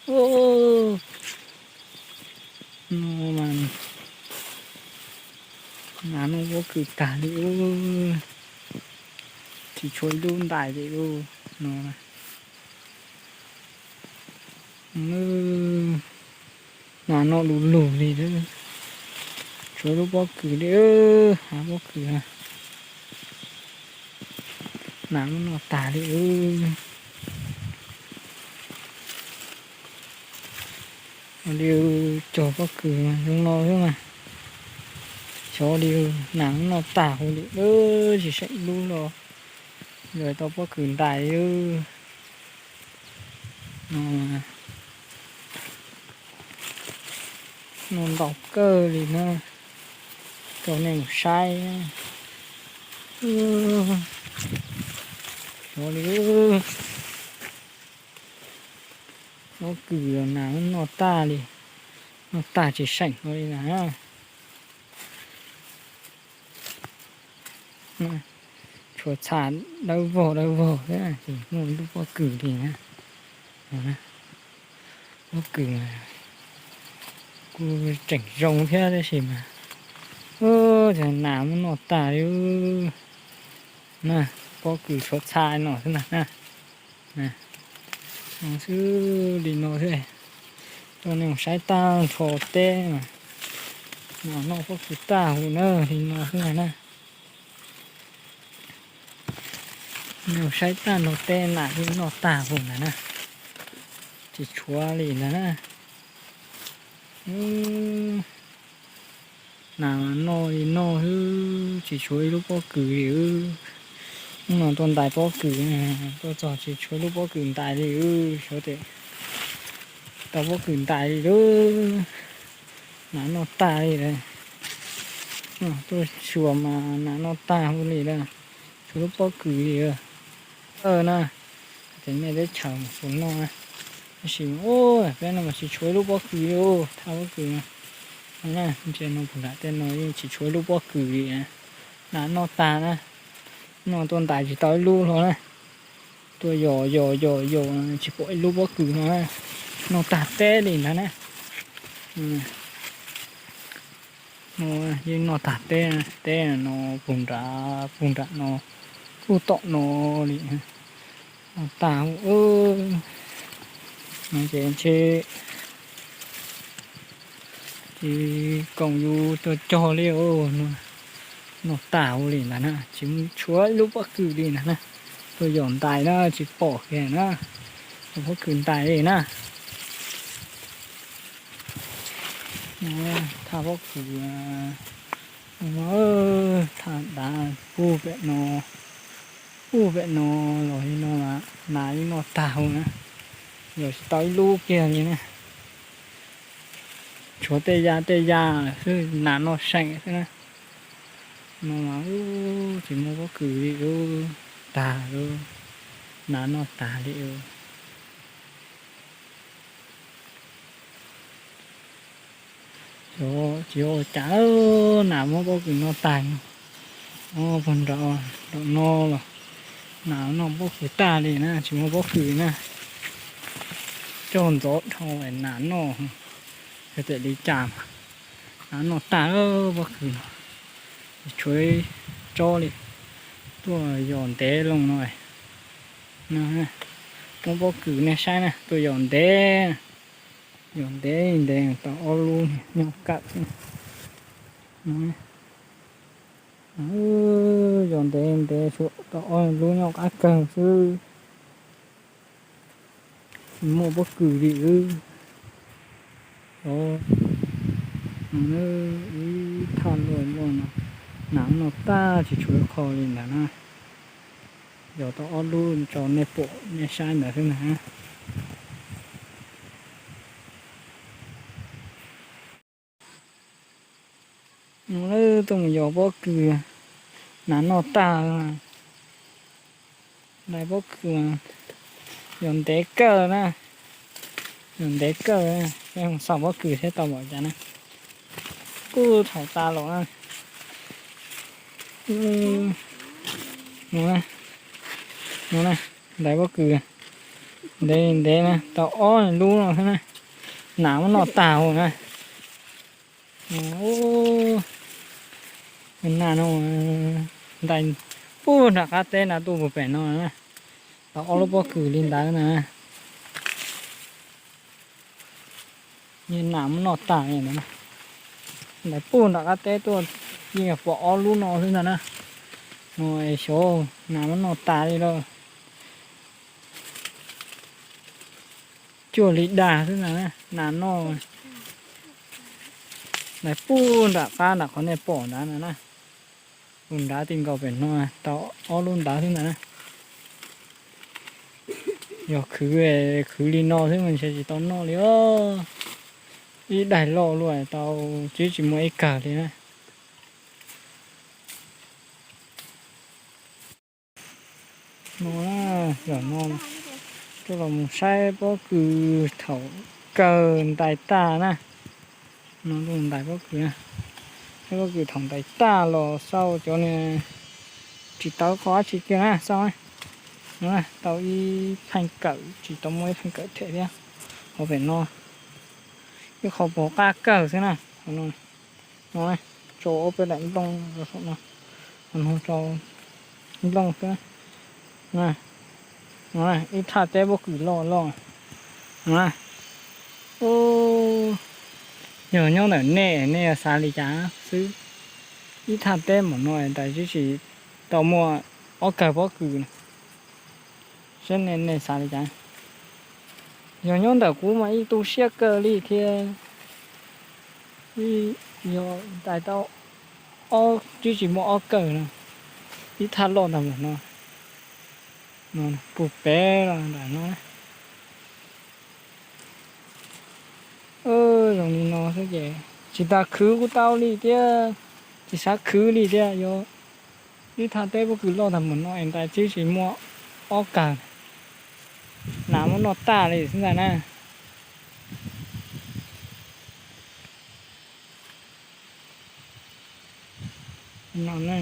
Ub, no mas nas noj pob kws tag li ub, tsis tshuav ib lub ntais li ub no. Nas noj du lug li, tshuav lub pob kws li, hav pob kws, nas muab noj tag li. Ua li cog pob kws zoo no xwb mas, xyov li nas muab noj tag huv li, tsis seem lub los yuav tau pob kws ntais li. No ntau kawg li na, rau nej mus saib. Xyov li, pob kws nas muab noj tag li, noj tag tsis seem li na. Tshuav txha dawb vog dawb vog xwb, tsis muaj lub pob kws li na. Pob kws kuj tseem zoo thiab tab sis mas nas muab noj tag li na. Pob kws tshuav txha no xwb na. No xwb, li no xwb. Rau nej mus saib tag nrho teb mas, nas noj pob kws tag huv na, li no xwb na. Nej mus saib tag nrho teb nas yeej noj tag huv ntag na, tsis tshuav li ntag na. Nas noj li noj xwb, tsis tshuav ib lub pob kws li. Hnub no tuaj ntais pob kws, tuaj txog tsis tshuav lub pob kws ntais li, xyov tias tau pob kws ntais li lawm. Nas noj tag li lawm. Tuaj xyuas mas nas noj tag huv li lawm, tshuav lub pob kws li lawm na. Ces nej teb chaws mus xyuas noj na, tab sis peb no mas tsis tshuav ib lub pob kws li, thaj pob kws no na, ntsia no puag nram tej no yeej tsis tshuav ib lub pob kws li. Nas noj tag na, no tuaj ntais tsis tau ib lub hlo na. Tuaj yos yos yos yos tsis pom ib lub pob kws no na, noj tag teb li ntag na. No yeej noj tag teb, teb no puag nram, puag nram no, puag tom no li. Noj tag huv, no ces ntshe tsis koom yus tuaj cog li os. Noj tag huv li ntag na, tsis tshuav ib lub pob kws li ntag na. Tuaj yos ntais na tsis pom kiag na, pob kws ntais li na. Thaj pob kws, thaj dav puag pem no, puag pem no los li no, nas yeej noj tag huv na, yos tsis tau ib lub kiag li na. Tshuav tej ya tej ya xwb, nas noj seem xwb na. No mas tsis muaj pob kws li, tag lawm, nas noj tag li. Tsis ua cas, nas muab pob kws noj tag. Puag nram, nram no los nas noj pob kws tag li na, tsis muaj pob kws na. Cog ntxov dhau nas noj, yog tias li cas mas nas noj tag pob kws no. Tshuav tsob li, tuaj yos ntev loo no. Muab pob kws nej saib na, tuaj yos ntev, yos ntev ntev tau ob lub nyob qab xwb. Yos ntev ntev tau ob lub nyob qab kawg xwb. Tsis muaj pob kws li wb. Ib thaj luaj luaj no, nas noj tag tsis tshuav qho li ntawd na. Yog tau ob lub tso nej pom nej saib ntawd xwb na. Tuaj mus yos pob kws, nas noj tag. Ntais pob kws, yos ntev kawg na, yos ntev kawg. Peb mus xauj pob kws thiab tau npaum cas na. Kuj thaum tas los na. No na, ntais pob kws. Ntev ntev na, tau ob lub no xwb na, nas muab noj tag huv na. Nas no, ntais puag nram qab teb na, tuaj puag pem no na, tau ob lub pob kws li ntawd na. Nas muab noj tag li ntawd na. Ntais puag nram qab teb tuaj, yeej pom ob lub no xwb ntag na. No es xyov nas muab noj tas li lawm. Cuag li dag xwb ntag na, nas noj. Ntais puag nram qab nram qhov nej pom nrad ntag na. Tus nrad ti nkaus pem no, tau ob lub nrad xwb ntag na. Yog khwv, khwv li no xwb mas ntshe tsis tau noj li os. Ib daig loj luaj tau, twb tsis muaj ib kawg li na. No na, zaum no tuaj los mus saib pob kws thaum kawg ntais tag na. No tuaj ntais pob kws na, saib pob kws thaum ntais tag los xauj cov niag tsis tau qhov dab tsi kiag na xauj. No tau ib pheej kawm, tsis tau muaj ib pheej kawm them thiab. Hauv pem no ib qho puas qab kawg xwb na. No, tsau ob peb daim nplooj rau saum no, no tsau nplooj xwb. Ib thaj teb pob kws loj loj. Yog nyob ntawm nej, nej yuav xav li cas xwb? Ib thaj teb npaum no ntais twb tsis tau muaj ob kawg pob kws na. Saib nej xav li cas? Yog nyob ntawm kuv mas ib tu siab kawg li thiab. Yog ntais tau ob, twb tsis muaj ob kawg no, ib thaj loj ntag mas no, puag pem los nram no. Zoo li no xwb ces tsis tas khwv kuj tau li thiab, tsis xav khwv li thiab. Yog ib thaj teb pob kws loj tag mus no es ntais twb tsis muaj ob kawg, nas muab noj tag li xwb ntag na. No na,